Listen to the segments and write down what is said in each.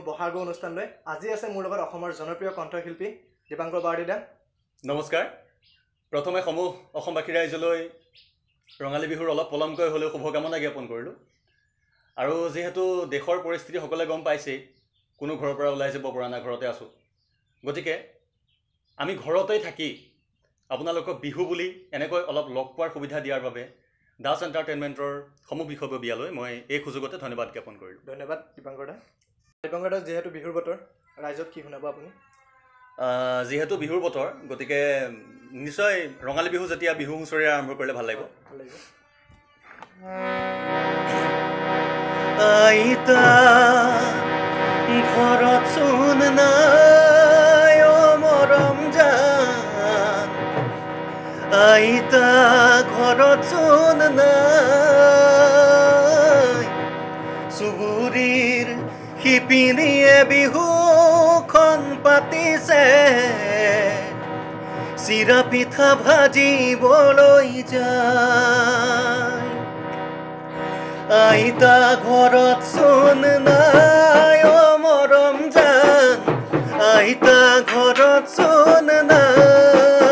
বহাগু অনুষ্ঠানলৈ। আজি আছে মোৰ লগত অসমৰ জনপ্ৰিয় কণ্ঠশিল্পী দীপাংকৰ বাউদীদা। নমস্কাৰ। প্ৰথমে সমূহ অসমবাসী ৰাইজলৈ ৰঙালী বিহুৰ অলপ পলমকৈ হ'লেও শুভকামনা জ্ঞাপন কৰিলোঁ। আৰু যিহেতু দেশৰ পৰিস্থিতি সকলোৱে গম পাইছেই, কোনো ঘৰৰ পৰা ওলাই যাব পৰা নাই, ঘৰতে আছোঁ। গতিকে আমি ঘৰতেই থাকি আপোনালোকক বিহু বুলি এনেকৈ অলপ লগ পোৱাৰ সুবিধা দিয়াৰ বাবে দাস এণ্টাৰটেইনমেণ্টৰ সমূহ বিষয়ববীয়ালৈ মই এই সুযোগতে ধন্যবাদ জ্ঞাপন কৰিলোঁ। ধন্যবাদ দীপাংকৰ দা। দীপাংকৰ দা, যিহেতু বিহুৰ বতৰ, ৰাইজক কি শুনাব আপুনি? যিহেতু বিহুৰ বতৰ, গতিকে নিশ্চয় ৰঙালী বিহু যেতিয়া বিহু হুঁচৰি আৰম্ভ কৰিলে ভাল লাগিব। ভাল লাগিব। আইতা ঘৰত চোন নাই অ মৰম জান, আইতা ঘৰত চোন নাই, চুবুৰীৰ শিপিনীয়ে বিহুখন পাতিছে, চিৰা পিঠা ভাজিবলৈ যায়। আইতা ঘৰত চোন নাই অ মৰম জান, আইতা ঘৰত চোন নাই,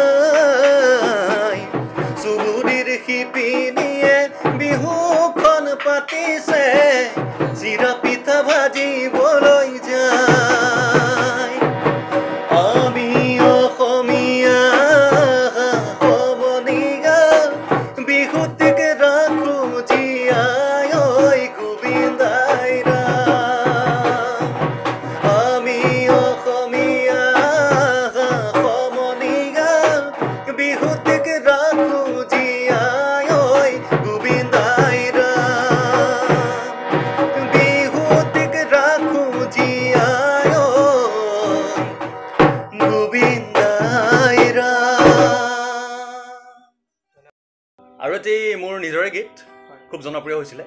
চুবুৰীৰ শিপিনীয়ে বিহুখন পাতিছে, চিৰা পিঠা ভাজিবলৈ যায়। আমি অসমীয়া সমনীয়া বিহুতিক ৰাখো জীয়াই ঐ গোবিন্দাই ৰাম। আমি অসমীয়া সমনীয়া বিহুতিক ৰাখো জীয়াই ঐ গোবিন্দাই ৰাম। বিহুতিক ৰাখো জীয়াই ঐ গোবিন্দাই ৰাম। আৰু এটি মোৰ নিজৰে গীত, খুব জনপ্ৰিয় হৈছিলে।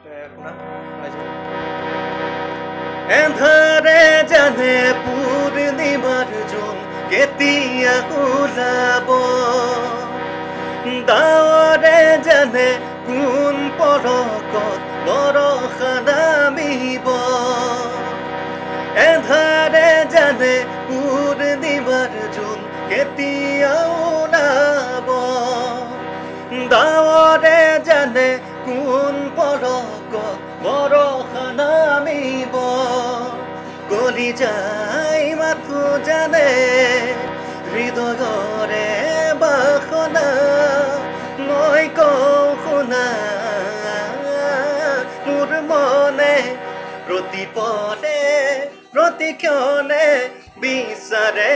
তে শুনাম ৰাইজক। এন্ধাৰে জানে পূৰ্ণিমাৰ জোন কেতিয়া ওলাব, ডাৱৰে জানে কোন পৰকত বৰষা নামিব। এন্ধাৰে জানে পূৰ্ণিমাৰ জোন কেতিয়া ওলাব, ডাৱৰে জানে কোন পৰকত বৰষা নামিব। কলিজাই মাথো জানে হৃদয়ৰে বাসনা, মই কওঁ শুনা মোৰ মনে প্ৰতিপদে প্ৰতিক্ষণে বিচাৰে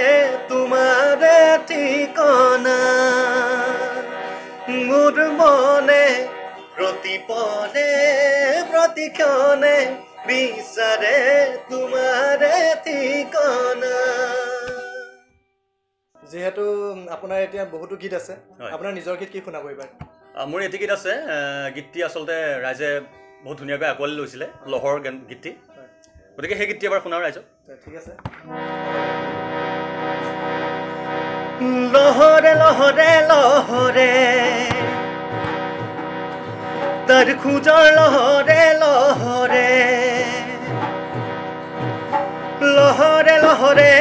তোমাৰে ঠিকনা। মোৰ মনে প্ৰতিপদে প্ৰতিক্ষণে বিচাৰে তোমাৰে ঠিকনা। যিহেতু আপোনাৰ এতিয়া বহুতো গীত আছে, হয়। আপোনাৰ নিজৰ গীত কি শুনাব এইবাৰ? মোৰ এটি গীত আছে। গীতটি আচলতে ৰাইজে বহুত ধুনীয়াকৈ আঁকোৱালি লৈছিলে, লহৰ গান গীতটি। হয়। গতিকে সেই গীতটি এবাৰ শুনাওঁ ৰাইজক। তে ঠিক আছে। লহৰে লহৰে লহৰে তাৰ খোজৰ লহৰে লহৰে, লহৰে লহৰে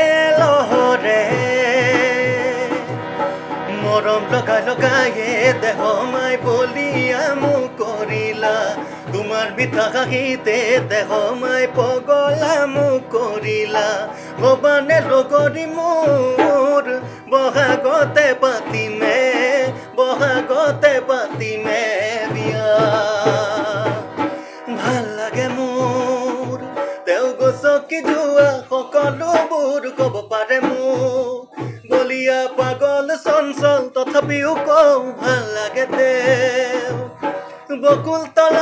লহৰে, মৰম লগাই লগায়ে দেহ মাই বলিয়া মোক কৰিলা, তোমাৰ মিঠা হাঁহিতে দেহ মাই পগলা মোক কৰিলা। হ'বানে লগৰী মোৰ বহাগতে পাতিমে, বহাগতে পাতিমে বিয়া। ভাল লাগে মোৰ তেওঁ গছকি যোৱা সকলোবোৰ ক'ব পাৰে মোক, বলিয়া পাগল চঞ্চল তথাপিও কওঁ ভাল লাগে তেওঁ। বকুল তল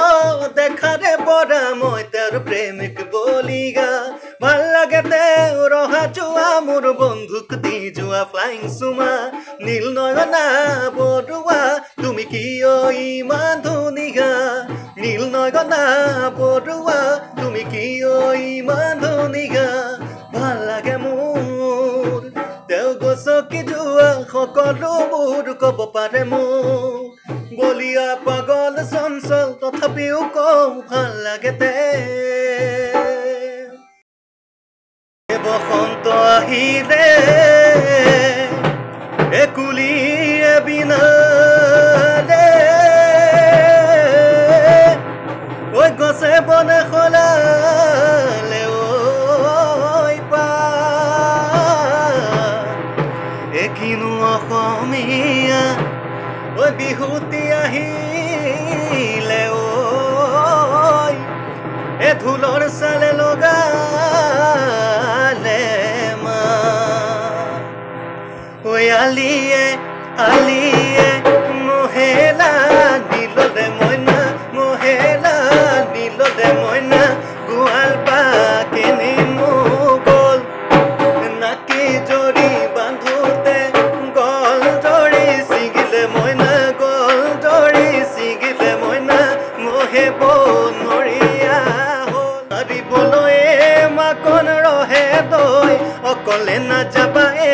দেখাৰে পৰা মই তেওঁৰ প্ৰেমিক বলিয়া, ভাল লাগে তেওঁ ৰহা যোৱা মোৰ বন্ধুক দি যোৱা ফ্লাইং চুমা। নীল নয়না বৰুৱা তুমি কিয় ইমান ধুনীয়া, নীল নয়না বৰুৱা তুমি কিয় ইমান ধুনীয়া। ভাল লাগে মোৰ তেওঁ গছকি যোৱা সকলোবোৰ ক'ব পাৰে মোক, বলিয়া পাগল চঞ্চল তথাপিও কওঁ ভাল লাগে তেওঁ। বসন্ত আহিলে একুলিয়ে বিনালে, ঐ গছে বনে সলালে ঐ পাত। একিনো অসমীয়া ঐ বিহুতি আহিলে ঐ, এ ঢোলৰ চালে লগালে মা। ঐ আলিয়ে আলিয়ে মহেলা নিলদে মইনা, মহেলা নিলদে মইনা, গোৱাল পাকেনি গ'ল। নাকি জৰি বান্ধোতে গল জৰি ছিগিলে মইনা, গল জৰি ছিগিলে মইনা, মহে বনৰীয়া হ'ল। মাৰিবলৈ মাকন ৰহে দৈ, অকলে নাযাবা এ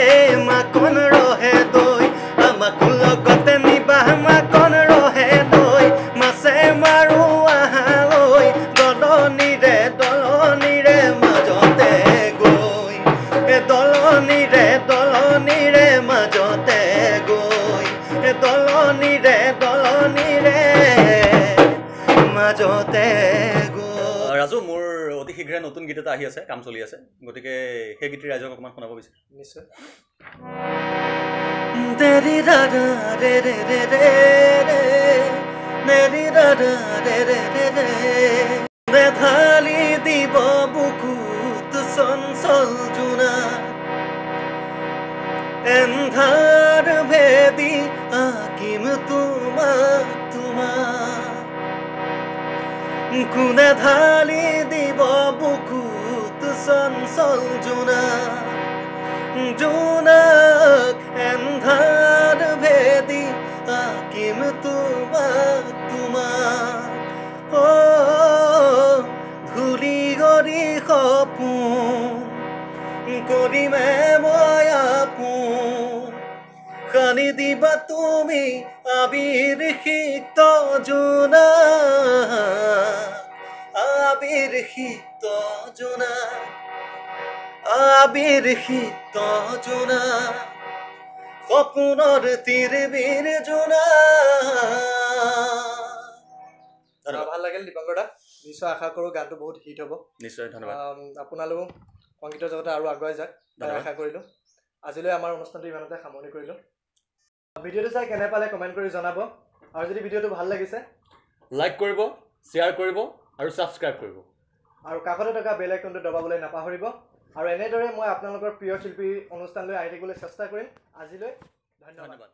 মাকন ৰহে দৈ, আমাকো লগতে নিবা মাকন ৰহে দৈ। মাছে মাৰো আহালৈ দলনিৰে দলনিৰে মাজতে গৈ, এ দলনিৰে দলনিৰে মাজতে গৈ, এ দলনিৰে দলনিৰে মাজতে গৈ। ৰাজু, মোৰ অতি শীঘ্ৰে নতুন গীত এটা আহি আছে, কাম চলি আছে, গতিকে সেই গীতটি ৰাইজক অকণমান শুনাব বিচাৰিম। নিশ্চয়। দেৰি ৰা ৰে ৰে ৰে ৰে ৰে দেৰি ৰা ৰে ৰে ৰে ৰে ৰে ঢালি দিব বুকুত চঞ্চল জোনা, এন্ধাৰ ভেদি আঁকিম তোমাক তোমাক। কোনে ঢালি দিব বুকুত চঞ্চল জোনা, জোনাক, এন্ধাৰ ভেদি আঁকিম তোমাক তোমাক। অ ধূলি গৰি সপোন কৰিমে মই আপোন, সানি দিবা তুমি আবিৰ সিক্ত জোনা, আবিৰ সিক্ত জোনা, আবিৰ সিক্ত জোনা, সপোনৰ তিৰবীৰ জোনা। ধন্যবাদ। ভাল লাগিল দীপাংকৰ দা, নিশ্চয় আশা কৰোঁ গানটো বহুত হিট হ'ব। নিশ্চয়, ধন্যবাদ। আপোনালোক সংগীতৰ জগতে আৰু আগুৱাই যাওক তাৰে ধন্যবাদ। আশা কৰিলোঁ। আজিলৈ আমাৰ অনুষ্ঠানটো ইমানতে সামৰণি কৰিলোঁ। ভিডিঅ'টো চাই কেনে পালে কমেণ্ট কৰি জনাব, আৰু যদি ভিডিঅ'টো ভাল লাগিছে লাইক কৰিব, শ্বেয়াৰ কৰিব আৰু ছাবস্ক্ৰাইব কৰিব, আৰু কাষতে থকা বেল আইকনটো দবাবলৈ নাপাহৰিব। আৰু এনেদৰে মই আপোনালোকৰ প্ৰিয় শিল্পীৰ অনুষ্ঠানলৈ আহি থাকিবলৈ চেষ্টা কৰিম। আজিলৈ ধন্যবাদ। ধন্যবাদ।